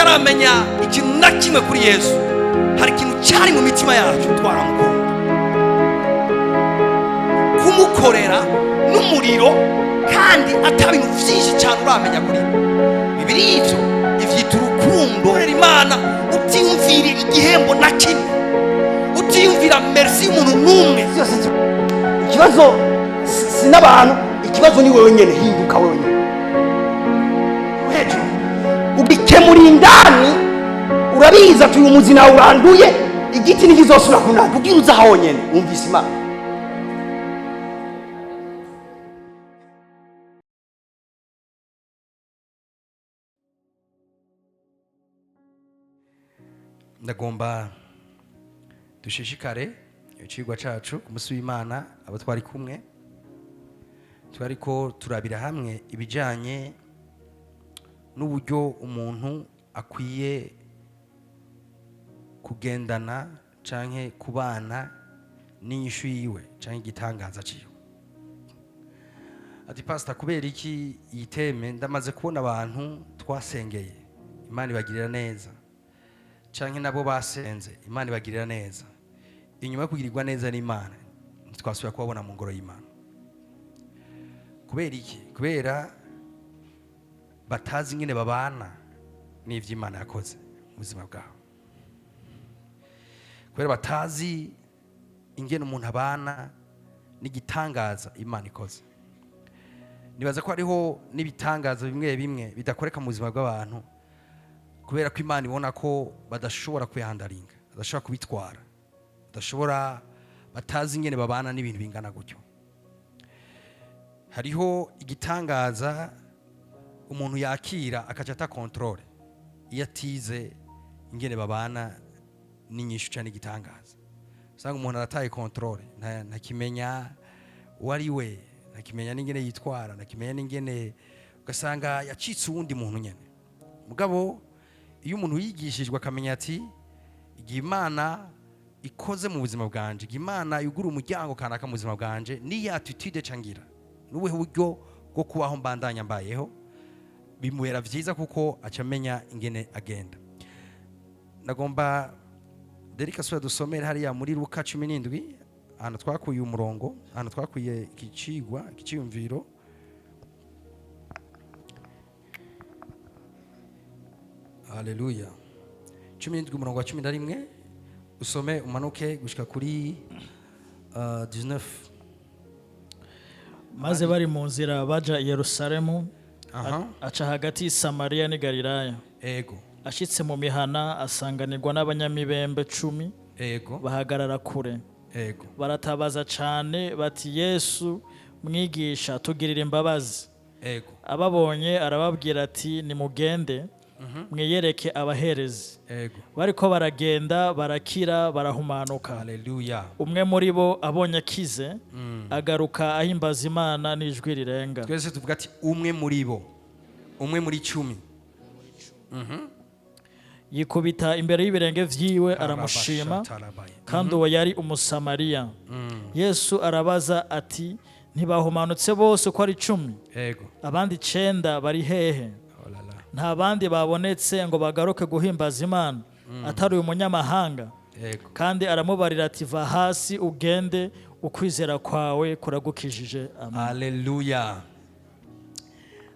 Tutaramenya ikintu na kimwe kuri Yesu, hari ikintu cyari mu mitima yacu, twaramukunda, kumukorera n'umuriro, kandi ata bintu byinshi cyane uramenya kuri we. Bibiri ivyo ivyita urukundo. Korera Imana utiyumvira igihembo na kimwe, utiyumvira merci y'umuntu n'umwe. Byose ikibazo si n'abantu, ikibazo ni wewe nyene. Hinduka wewe nyene hejuru, ugikemura indani. Urabizi ati uyu muzi nawe uranduye, igiti ntikizosubira kunanda kugira uza honyene wumvise Imana. Ndagomba dushishikare icigwa cacu ku munsi w'Imana. Abo twari kumwe, twariko turabira hamwe ibijanye n'uburyo umuntu akwiye kugendana canke kubana n'inyishu yiwe canke igitangaza ciwe. Ati: "Pastor, kubera iki iyi thème?" Ndamaze kubona abantu twasengeye, Imana ibagirira neza, canke nabo basenze, Imana ibagirira neza. Inyuma yo kugirirwa neza n'Imana, ntitwasubira kubabona mu ngoro y'Imana. Kubera iki? Kubera batazi ingene babana n'ivyo Imana yakoze mu buzima bwabo, kubera batazi ingene umuntu abana n'igitangaza Imana ikoze. Nibaza ko hariho n'ibitangaza bimwe bimwe bidakoreka mu buzima bw'abantu kubera ko Imana ibona ko badashobora kwihandaringa, badashobora kubitwara, badashobora, batazi ingene babana n'ibintu bingana gutyo. Hariho igitangaza umuntu yakira akaca ata contrôle iyo atize ingene babana n'inyishu cyangwa n'igitangaza. Usanga umuntu arataye contrôle, ntakimenya uwo ari we, ntakimenya n'ingene yitwara, ntakimenya n'ingene, ugasanga yacitse uwundi muntu nyene. Mugabo iyo umuntu yigishijwe akamenya ati igihe Imana ikoze mu buzima bwanje, igihe Imana yugura umuryango kanaka mu buzima bwanje, niyo attitude cangira, n'ubuhe buryo bwo kubaho mbandanya mbayeho, bimubera vyiza kuko aca amenya ingene agenda. Ndagomba Derika sura dusomere hariya muri Luka 17, ahantu twakuye umurongo, ahantu twakuye ikicigwa, ikiciyumviro. Haleluya! 17, umurongo wa 11, usome umanuke gushika kuri 19. Maze bari mu nzira baja i Yerusalemu, aca hagati y'i Samariya n'i Galilaya. Ashitse mu mihana, asanganirwa n'abanyamibembe 10, bahagarara kure. Baratabaza cane bati: "Yesu, Mwigisha, tugirire imbabazi." Ababonye arababwira ati: "Nimugende mwiyereke abaherezi." Bariko baragenda, barakira, barahumanuka. Haleluya! Umwe muri bo abonye akize, agaruka ahimbaza Imana n'ijwi rirenga. Twese tuvuga ati: "Umwe muri bo", umwe muri 10. Yikubita imbere y'ibirenge vyiwe, aramushima. Tarabaye. Kandi uwo yari Umusamariya. Yesu arabaza ati: "Ntibahumanutse bose uko ari 10? Abandi icenda bari hehe? Oh la la. Nta bandi babonetse ngo bagaruke guhimbaza Imana atari uyu munyamahanga?" Kandi aramubarira ati: "Va hasi ugende, ukwizera kwawe kuragukijije." Amen. Haleluya!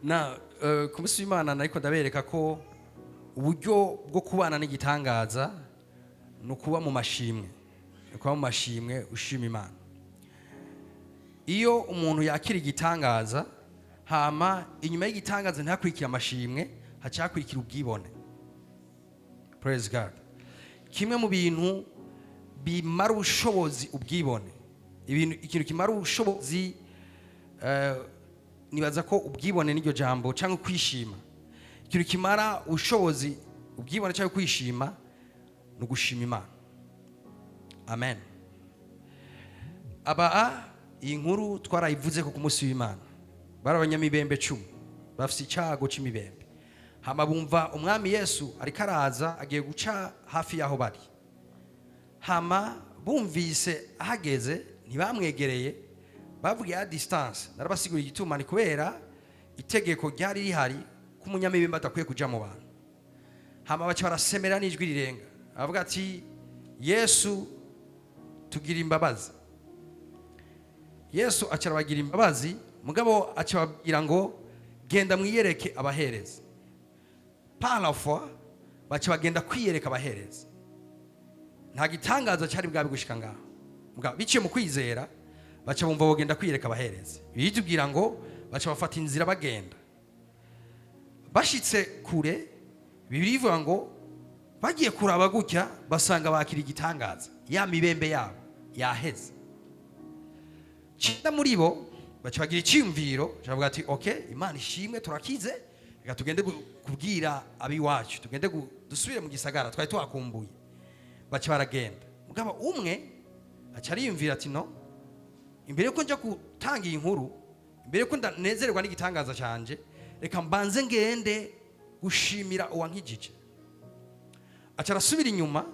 Na ku munsi w'Imana nariko ndabereka ko uburyo bwo kubana n'igitangaza ni ukuba mu mashimwe, ni ukuba mu mashimwe ushima Imana. Iyo umuntu yakira igitangaza, hama inyuma y'igitangaza ntihakurikire amashimwe, haca hakurikira ubwibone. Praise God! Kimwe mu bintu bimara ubushobozi ubwibone, ibintu, ikintu kimara ubushobozi, nibaza ko ubwibone n'iryo jambo cyangwa kwishima, ikintu kimara ubushobozi ubwibone cyangwa kwishima ni ugushima Imana. Amen. Aba iyi nkuru twarayivuze ko ku munsi w'Imana bari abanyamibembe 10, bafite icyago cy'imibembe. Hama bumva Umwami Yesu ariko araza, agiye guca hafi y'aho bari. Hama bumvise ahageze, ntibamwegereye, bavugiye à distance. Narabasiguriye igituma: ni kubera itegeko ryari rihari ko umunyamibembe adakwiye kuja mu bantu. Hama baca barasemera n'ijwi rirenga, avuga ati: "Yesu, tugira imbabazi." Yesu aca arabagira imbabazi, mugabo aca ababwira ngo: "Genda mwiyereke abaherezi." Par la foi baca bagenda kwiyereka abaherezi. Nta gitangaza cyari bwabi gushika ngaho. Mugabo biciye mu kwizera baca bumva bogenda kwiyereka abaherezi. Bitubwira ngo baca bafata inzira bagenda. Bashitse kure, Bibiliya ivuga ngo bagiye kuraba gutya basanga bakira igitangaza, ya mibembe yabo yaheze. 9 muri bo baca bagira icyiyumviro, bavuga ati: "OK, Imana ishimwe, turakize, reka tugende kubwira abiwacu, tugende dusubire mu gisagara twari tuhakumbuye." Baca baragenda. Mugabo umwe aca ariyumvira ati: "No, imbere yuko nja gutanga iyi nkuru, imbere yuko ndanezererwa n'igitangaza canje, reka mbanze ngende gushimira uwankijije." Aca arasubira inyuma,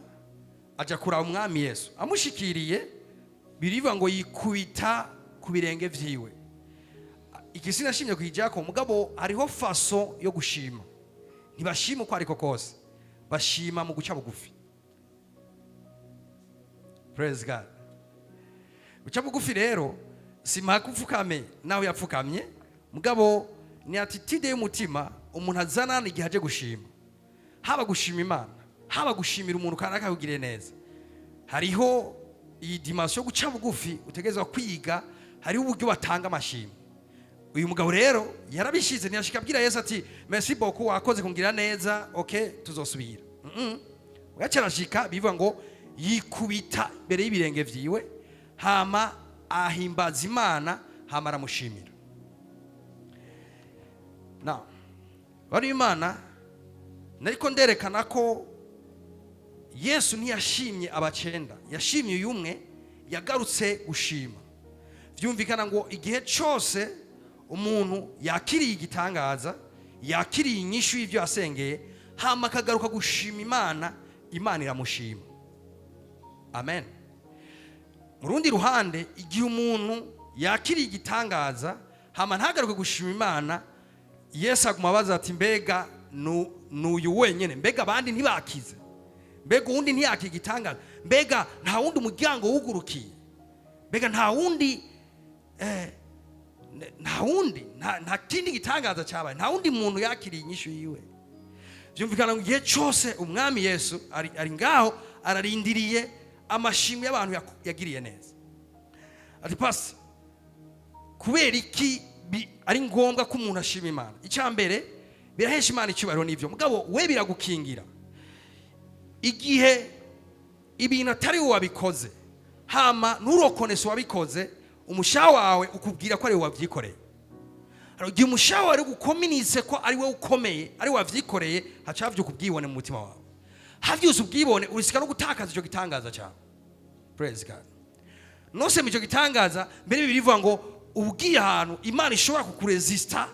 aja kuraba Umwami Yesu. Amushikiriye, birivuga ngo yikubita ku birenge vyiwe. Iki sinashimye kuyijako, mugabo hariho façon yo gushima. Ntibashima uko ariko kose, bashima mu guca bugufi. Praise God. Guca bugufi rero si mpaka upfukame naho yapfukamye, mugabo ni attitude y'umutima umuntu azana igihe aje gushima, haba gushima Imana, haba gushimira umuntu kanaka akugiriye neza. Hariho iyi dimension yo guca bugufi utegerezwa kwiga. Hariho uburyo batanga amashimwe. Uyu mugabo rero yarabishize, ntiyashika abwira Yesu ati: "Merci beaucoup, wakoze kungira neza, OK, tuzosubira." Yaca arashika, bivuga ngo yikubita imbere y'ibirenge vyiwe, hama ahimbaza Imana, hama aramushimira. Na bari Imana, nariko nderekana ko Yesu ntiyashimye abacenda, yashimye uyu umwe yagarutse gushima. Byumvikana ngo igihe cyose umuntu yakiriye igitangaza, yakiriye inyishu y'ibyo yasengeye, hama akagaruka gushima Imana, Imana iramushima. Amen. Mu rundi ruhande, igihe umuntu yakiriye igitangaza hama ntagaruke gushima Imana, Yesu aguma abaza ati: "Mbega n'uyu wenyine? Mbega abandi ntibakize? Mbega uwundi ntiyakira igitangaza? Mbega nta wundi umuryango wugurukiye? Mbega nta wundi nta wundi nta kindi gitangaza cyabaye? Nta wundi muntu yakiriye inyishu yiwe?" Byumvikana ngo igihe cyose Umwami Yesu ari ngaho, ararindiriye amashimwe y'abantu yagiriye neza. Ati: "Pasi, kubera iki ari ngombwa ko umuntu ashima Imana?" Icya mbere, birahesha Imana icyubahiro, n'ibyo, mugabo we biragukingira igihe ibintu atari wowe wabikoze, hama nturokonese uwabikoze. Umushaha wawe ukubwira ko ari wowe wabyikoreye. Hari igihe umushaha wawe gukominise ko ari wowe ukomeye, ari wowe wabyikoreye, haca havyuka ubwibone mu mutima wawe. Havyutse ubwibone, urisika no gutakaza icyo gitangaza cyawe. Praise God. Nose icyo gitangaza mbere, Bibiliya ivuga ngo ubwiye ahantu Imana ishobora kukurezista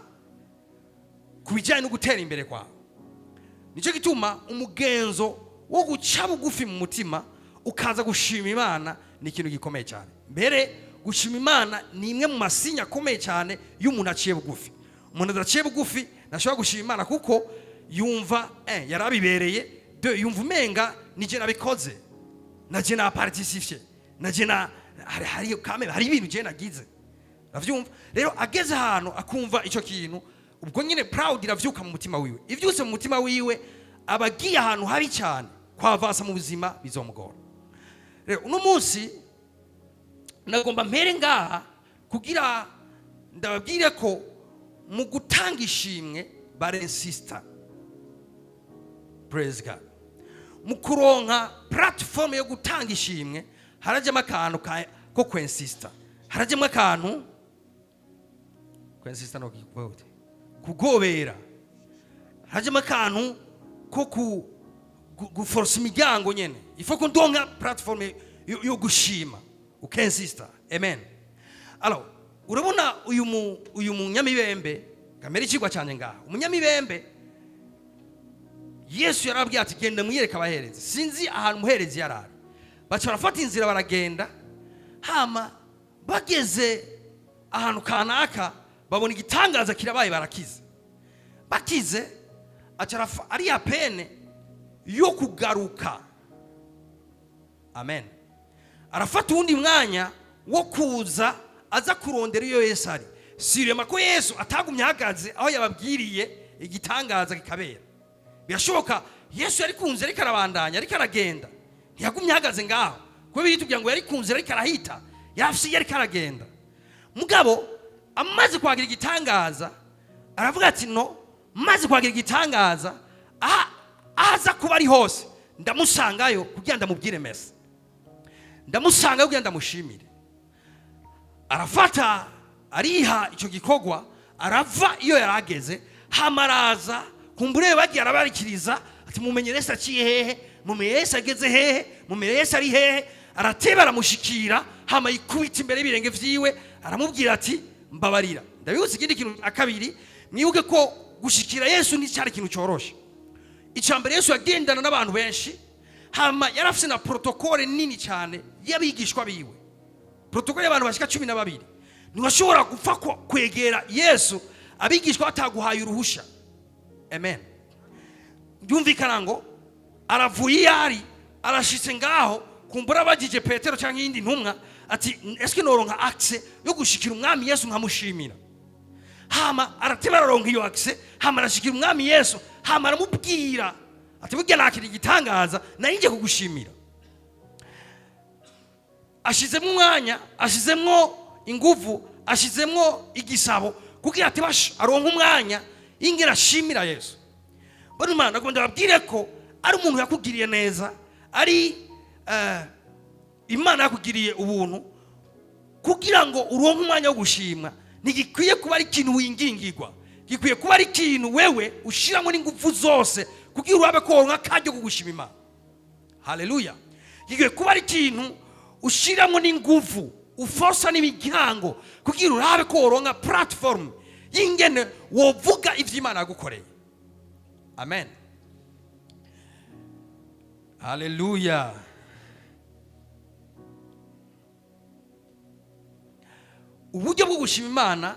ku bijyanye no gutera imbere kwawe. Nicyo gituma umugenzo wo guca bugufi mu mutima ukaza gushima Imana ni ikintu gikomeye cyane. Mbere, gushima Imana ni imwe mu masinya akomeye cyane y'umuntu aciye bugufi. Umuntu adaciye bugufi ntashobora gushima Imana, kuko yumva yarabibereye de, yumva umenga nije nabikoze, naje na participé, naje na hari kame, hari ibintu je nagize. Uravyumva rero, ageze ahantu akumva icyo kintu, ubwo nyine proud iravyuka mu mutima wiwe. Ivyutse mu mutima wiwe, aba agiye ahantu habi cyane, kwavansa mu buzima bizomugora. Rero uno munsi nagomba mpere ngaha kugira ndababwire ko mu gutanga ishimwe barensista. Praise God. Mu kuronka platform yo gutanga ishimwe harajyamo akantu ko kwensista, harajyamo akantu kwensista no gute? Kugobera. Harajyamo akantu ko guforosa imiryango nyene. Ifo ko ndonka platform yo gushima, ukensista. Amen. Alors, urabona uyu munyamibembe, kamera ikigwa cyane ngaha. Umunyamibembe, Yesu yarababwiye ati: "Genda mwiyereke abaherezi." Sinzi ahantu umuherezi yari ari. Baca barafata inzira baragenda, hama bageze ahantu kanaka babona igitangaza kirabaye, barakize. Bakize, aca ari ya pene. yo kugaruka. Amen. Arafata uwundi mwanya wo kuza aza kurondera iyo Yesu ari. Sirema ko Yesu atagumye ahagaze aho yababwiriye igitangaza kikabera. Birashoboka Yesu yari kunze, ariko arabandanya, ariko aragenda, ntiyagumye ahagaze ngaho, kuko biritubwira ngo yari kunze, ariko arahita yafise, yariko aragenda. Mugabo amaze kwagira igitangaza aravuga ati: "No maze kwagira igitangaza, aha aza kuba ari hose ndamusangayo kugira ndamubwire merci, ndamusangayo kugira ndamushimire." Arafata, ariha icyo gikorwa, arava iyo yari ageze, hama araza. Kumbure bagiye arabarikiriza ati: "Mumenye Yesu aciye hehe? Mumenye Yesu ageze hehe? Mumenye Yesu ari hehe?" Arateba, aramushikira, hama yikubita imbere y'ibirenge vyiwe, aramubwira ati: "Mbabarira." Ndabibutsa ikindi kintu akabiri: mwibuke ko gushikira Yesu nticyari ikintu cyoroshe. Icya mbere, Yesu yagendana n'abantu benshi, hama yari afise na protocole nini cyane y'abigishwa biwe, protocole y'abantu bashika 12. Ntiwashobora gupfa kwegera Yesu abigishwa bataguhaye uruhusha. Amen. Byumvikana ngo aravuye iyo ari, arashitse ngaho, kumbura abagije Petero cyangwa iyindi ntumwa ati: "Eske noronka accès yo gushikira Umwami Yesu nkamushimira?" Hama arateba, araronka iyo accès, hama arashikira Umwami Yesu, hama aramubwira ati: "Burya nakira igitangaza, nari ngiye kugushimira." Ashizemo umwanya, ashizemwo inguvu, ashizemwo igisabo kugira ati basha aronke umwanya ingera ashimira Yesu. Bano Imana, nagomba ndababwire ko ari umuntu yakugiriye neza, ari Imana yakugiriye ubuntu, kugira ngo uronke umwanya wo gushimwa ntigikwiye kuba ari ikintu wingingirwa, gikwiye kuba ari ikintu wewe ushiramo n'ingufu zose kugira urabe ko woronka akaryo ko gushima Imana. Haleluya! Gikwiye kuba ari ikintu ushiramo n'ingufu, uforsa n'imiryango kugira urabe ko woronka platform y'ingene wovuga ivyo Imana yagukoreye. Amen, haleluya. Uburyo bwo gushima Imana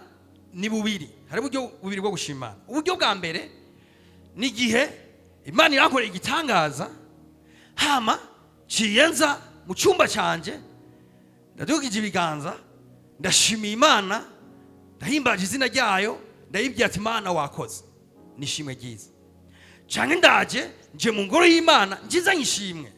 ni bubiri. Hari uburyo bubiri bwo gushima Imana. Uburyo bwa mbere ni igihe Imana irankorera igitangaza, hama nciye nza mu cyumba cyanjye, ndadugije ibiganza, ndashimiye Imana, ndahimbaje izina ryayo, ndayibwira ati: "Imana, wakoze." Ni ishimwe ryiza. Cyane ndaje nje mu ngoro y'Imana ngiza nkishimwe,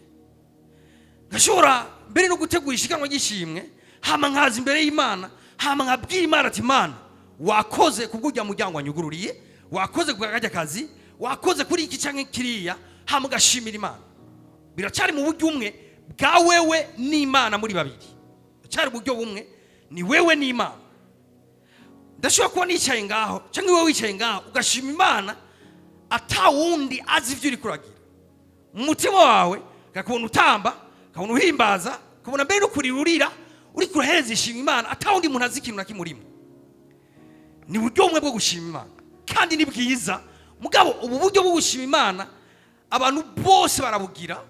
ngashobora mbere no gutegura ishikanwa ry'ishimwe, hama nkaza imbere y'Imana, hama nkabwira Imana ati: "Imana, wakoze kubw'urya muryango wanyugururiye, wakoze ku kajya kazi, wakoze kuri iki cyangwa kiriya." Hama ugashimira Imana. Biracyari mu buryo umwe bwa wewe n'Imana muri babiri, biracyari uburyo bumwe, ni wewe n'Imana. Ndashobora kuba nicaye ngaho cyangwa iwe wicaye ngaho, ugashima Imana atawundi azi ibyo uri kuragira mu mutima wawe, akakubona utamba, akabona uhimbaza, akabona mbere no kurira urira, uri kurahereza ishima Imana atawundi muntu azi ikintu na kimwe urimo. Ni uburyo bumwe bwo gushima Imana kandi ni bwiza. Mugabo ubu buryo bwo gushima Imana abantu bose barabugira.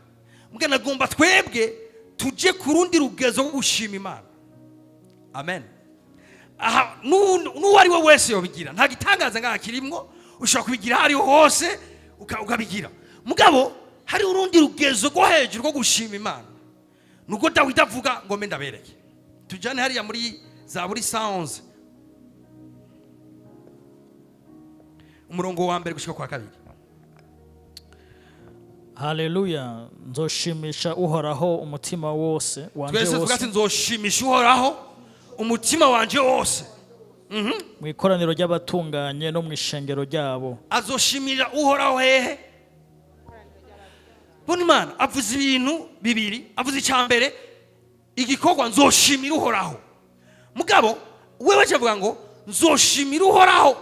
Mugabo nagomba twebwe tujye ku rundi rugezo rwo gushima Imana. Amen. Aha n'uwo ari we wese yobigira, nta gitangaza ngaha kirimwo. Ushobora kubigira aho ariho hose, ukabigira. Mugabo hari urundi rugezo rwo hejuru rwo gushima Imana, nuko Dawidi avuga ngo mbe ndabereke. Tujyane hariya muri Zaburi 111, umurongo wa mbere gushika kwa kabiri. Haleluya! Nzoshimisha Uhoraho umutima wose wanje Twese tuvuga ati: wose. "Nzoshimisha Uhoraho umutima wanje wose." Mu ikoraniro ry'abatunganye no mu ishengero ryabo. Azoshimira Uhoraho hehe? Bona, Imana avuze ibintu bibiri. Avuze icya mbere, igikorwa: "Nzoshimira Uhoraho." Mugabo wewe avuga ngo: "Nzoshimira Uhoraho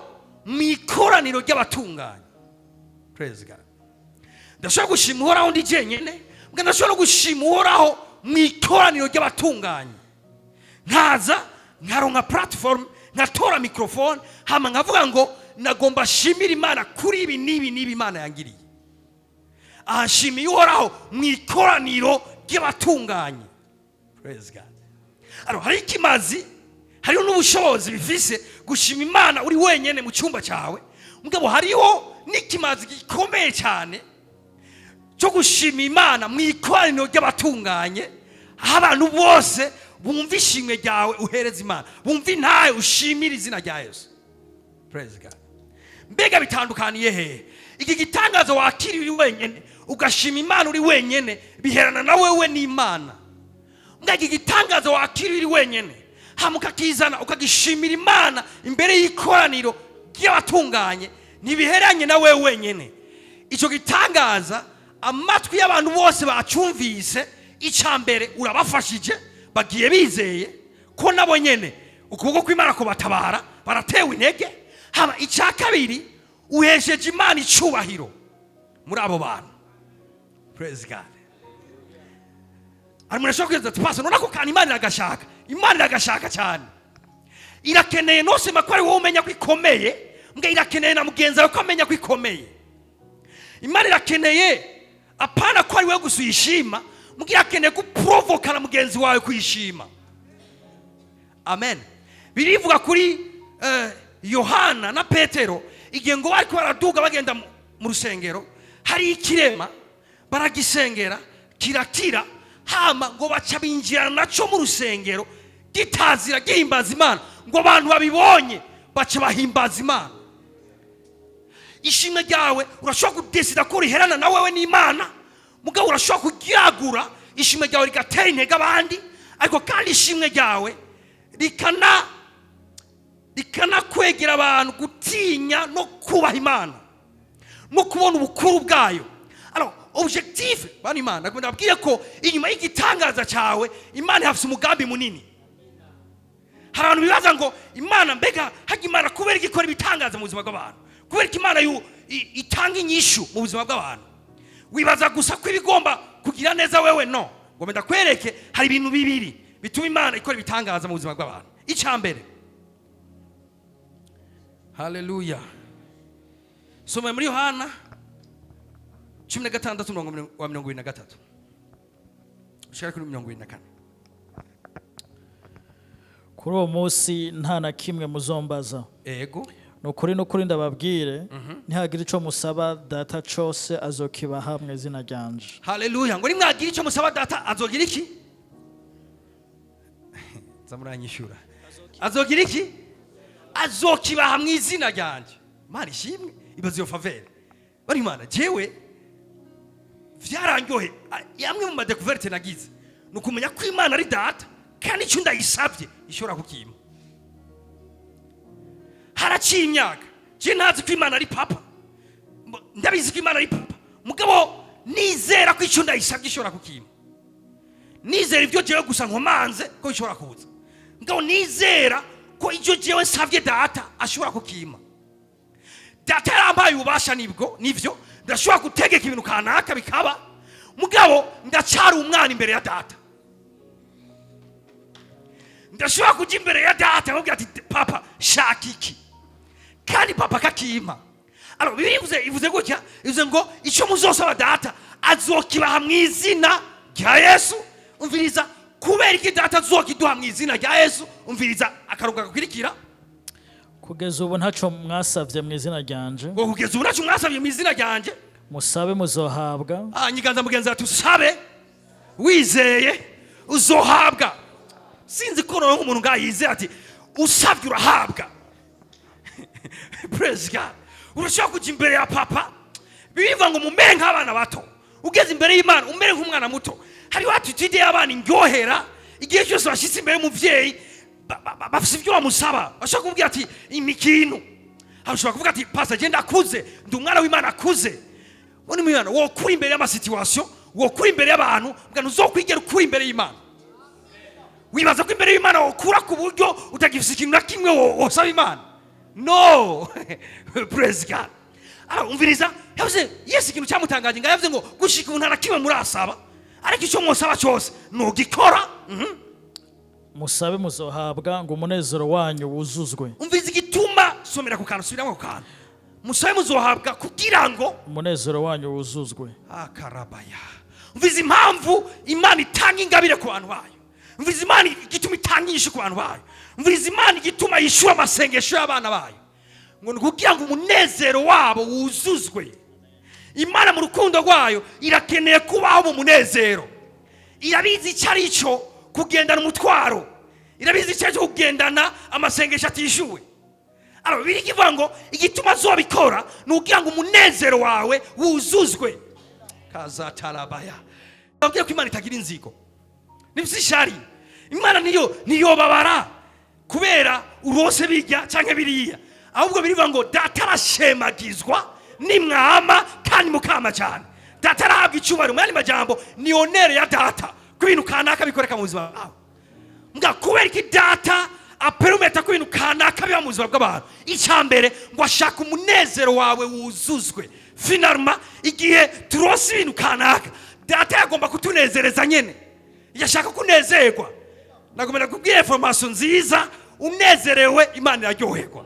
mu ikoraniro ry'abatunganye." Praise God! Ndashobora gushima Uhoraho ndi jyenyine, mbwa ndashobora no gushima Uhoraho mu ikoraniro ry'abatunganye, nkaza nkaronka platform, nkatora microphone, hama nkavuga ngo: "Nagomba shimira Imana kuri ibi n'ibi n'ibi Imana yangiriye." Aha nshimiye Uhoraho mu ikoraniro ry'abatunganye. Praise God! Alors, hari ikimazi, hariho n'ubushobozi bifise gushima Imana uri wenyene mu cyumba cyawe. Mugabo hariho n'ikimazi gikomeye cyane. Cyo gushima Imana mu ikoraniro ry'abatunganye, aho abantu bose bumva ishimwe ryawe uhereza Imana, bumva intahe ushimira izina rya Yesu. Praise God. Mbega bitandukaniye hehe? Iki gitangaza wakiriye uri wenyine, ugashima Imana uri wenyine, biherana na wewe n'Imana. Mbega iki gitangaza wakiriye uri wenyine, hama ukakizana ukagishimira Imana imbere y'ikoraniro ry'abatunganye, ntibiheranye na wewe wenyine. Icyo gitangaza amatwi y'abantu bose bacyumvise. Icya mbere, urabafashije, bagiye bizeye ko nabo nyene ukuboko kw'Imana kubatabara, baratewe intege. Hama icya kabiri, uhesheje Imana icyubahiro muri abo bantu. Praise God. Hari umuntu ashobora kwibaza ati: "Pastor, none ako kantu Imana iragashaka?" Imana iragashaka cyane, irakeneye. Ntusema ko ari wowe umenya ko ikomeye, mbwa irakeneye na mugenzi wawe ko amenya ko ikomeye. Imana irakeneye, apana ko ari wowe gusa uyishima, mbwa irakeneye guprovoka na mugenzi wawe kuyishima. Amen. Birivuga kuri Yohana na Petero, igihe ngo bariko baraduga bagenda mu rusengero, hari ikirema, baragisengera kirakira. Hama ngo baca binjirana naco mu rusengero, gitazira, gihimbaza Imana. Ngo abantu babibonye baca bahimbaza Imana. Ishimwe ryawe urashobora kudesida ko riherana na wewe n'Imana, mugabo urashobora kuryagura, ishimwe ryawe rigatera intege abandi. Ariko kandi ishimwe ryawe rikanakwegera abantu gutinya no kubaha Imana no kubona ubukuru bwayo. Alors, objectif, bana, Imana ndababwiye ko inyuma y'igitangaza cyawe Imana ihafise umugambi munini. Hari abantu bibaza ngo Imana, mbega hajya Imana kubera igikora ibitangaza mu buzima bw'abantu, kubera ko Imana itanga inyishu mu buzima bw'abantu? Wibaza gusa ko ibigomba kugira neza wewe. No ngo ndakwereke, hari ibintu bibiri bituma Imana ikora ibitangaza mu buzima bw'abantu. Icya mbere, haleluya, soma muri Yohana 16, umurongo wa 23 ushaka kuri 24. Kuri uwo munsi nta na kimwe muzombaza. Ni ukuri, ni ukuri ndababwire, nihagira icyo musaba Data cyose, azokibaha mu izina ryanje. Haleluya. Ngo nimwagira icyo musaba Data, azogira iki? Zamuranyishura, azogira iki? Azokibaha mu izina ryanjye. Imana ishimwe. Ibaze iyo faveur, bari Imana. Jewe vyaranyohe. Yamwe mu ma découvertes nagize ni ukumenya ko Imana ari Data, kandi icyo ndayisabye ishobora kukimpa. Haraciye imyaka je ntazi ko Imana ari Papa. Ndabizi ko Imana ari Papa, mugabo nizera ko icyo ndayisabye ishobora kukimpa. Nizera ibyo jewe gusa nkomanze ko ishobora kuza, mugabo nizera ko icyo jewe nsabye Data ashobora kukimpa. Data yarambaye ububasha, nibwo nivyo, ndashobora gutegeka ibintu kanaka bikaba, mugabo ndacyari umwana imbere ya Data. Ndashobora kujya imbere ya Data nkabwira ati: "Papa, shaka iki?" Kandi Papa akakimpa. Alors, Bibiliya ivuze gutya, ivuze ngo icyo muzosaba Data azokibaha mu izina rya Yesu. Umviriza, kubera iki Data azokiduha mu izina rya Yesu? Umviriza akaruga gakwirikira. Kugeza ubu ntaco mwasavye mu izina ryanje. Ngo kugeza ubu ntacyo mwasabye mu izina ryanjye. Musabe, muzohabwa. Ah, nyiganza mugenzi ati: "Usabe wizeye, uzohabwa." Sinzi ko noneho umuntu ngaho yizeye ati: "Usabye urahabwa." Praise God. Urashobora kujya imbere ya Papa. Bibivuga ngo mumere nk'abana bato. Ugeze imbere y'Imana umere nk'umwana muto. Hariho attitude y'abana indyohera. Igihe cyose bashyitse imbere y'umubyeyi, bafise ibyo bamusaba. Bashobora kumubwira ati: "Imikino." Ashobora kuvuga ati: "Pastor, genda, akuze, ndi umwana w'Imana akuze." Undi mwana wokura imbere y'ama situations, wokura imbere y'abantu, mbwa ntuzokwigera ukura imbere y'Imana. Wibaza ko imbere y'Imana wokura ku buryo utagifise ikintu na kimwe wosaba Imana? No. Praise God. Ara umviriza, yavuze Yesu ikintu cyamutangaje. Ngo yavuze ngo gushika ubu nta na kimwe murasaba, ariko icyo mwosaba cyose nugikora. Musabe, muzohabwa, ngo umunezero wanyu wuzuzwe. Umviriza igituma, somera ku kantu, subiramo ku kantu: musabe, muzohabwa, kugira ngo umunezero wanyu wuzuzwe. Akarabaya. Umviza impamvu Imana itanga ingabire ku bantu bayo. Umviza Imana igituma itanga inyishu ku bantu bayo. Umviza Imana igituma yishyura amasengesho y'abana bayo. Ngo ni kugira ngo umunezero wabo wuzuzwe. Imana mu rukundo rwayo irakeneye kubaho mu munezero. Irabizi icyo ari cyo kugendana umutwaro, irabizi icyo ari cyo kugendana amasengesho atishyuwe. Alors, biri kivuga ngo igituma azobikora ni ukugira ngo umunezero wawe wuzuzwe. Kazatarabaya, babwira ko Imana itagira inzigo nibyo ishari. Imana niyo niyobabara kubera urose bijya cyangwa biriya, ahubwo birivuga ngo Data arashemagizwa nimwama kandi mukama cyane. Data arahabwa icyubahiro. Mu yandi majambo, ni honneur ya Data ku bintu kanaka bikoreka mu buzima bwawe. Mbwa kubera iki Data apermetta ko ibintu kanaka biba mu buzima bw'abantu? Icya mbere, ngo ashaka umunezero wawe wuzuzwe. Finalement, igihe turose ibintu kanaka, Data yagomba kutunezereza nyene. Yashaka kunezerwa. Nagomba kubwira information nziza: unezerewe, Imana iraryoherwa.